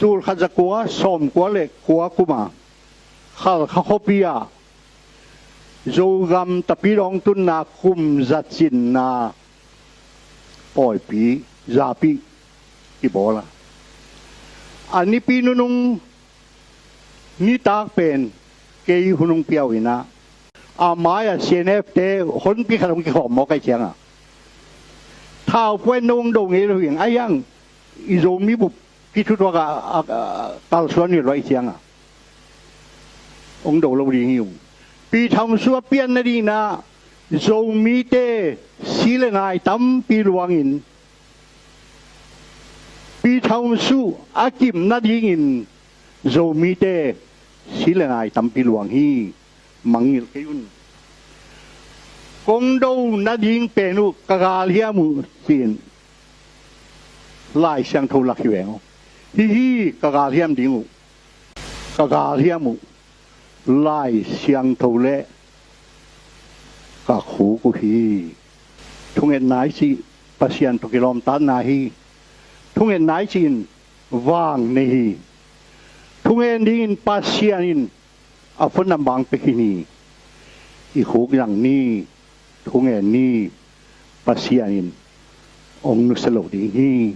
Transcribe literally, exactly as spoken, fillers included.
Tul khat za kua sawm kua le kua kum a Khalkha khuapi ah Zogam Tapidaw tunna kum za cinna pawipi zapi kibawl a, a nipi nunung nitak pen kei hun hong pia uh in ah, a mai-ah C N F te honpi khat hong kikhawm mawk ahih ciangah, thau puan no hong do ngei lo hi ing, a hiang i Zomi bup kithutuak a, a, a kalsuan hi lo ahih ciangah hong do lo ding hi ung. Pi Thaung Su a pian nading in ah Zomite si le nai tampi luangin, Pi Thaung Su a kim nadingin Zomite si le nai tampi luang hi. Mangngilh kei un. Kong do nading pen uh ka galhiam uh ci-in Lai Siangtho lak hi veng aw. Hi hi, ka galhiam ding uh, ka galhiam uh Lai Siangtho le ka khuk uh hi. Thungetna i cih Pasian tawh kilawmtatna hi. Thungetna i cih in vang nei hi. Thungen dingin Pasian in a phone number hong pia khin hi. I khuk zang ni, thungen ni, Pasian in hong nusia lo ding hi.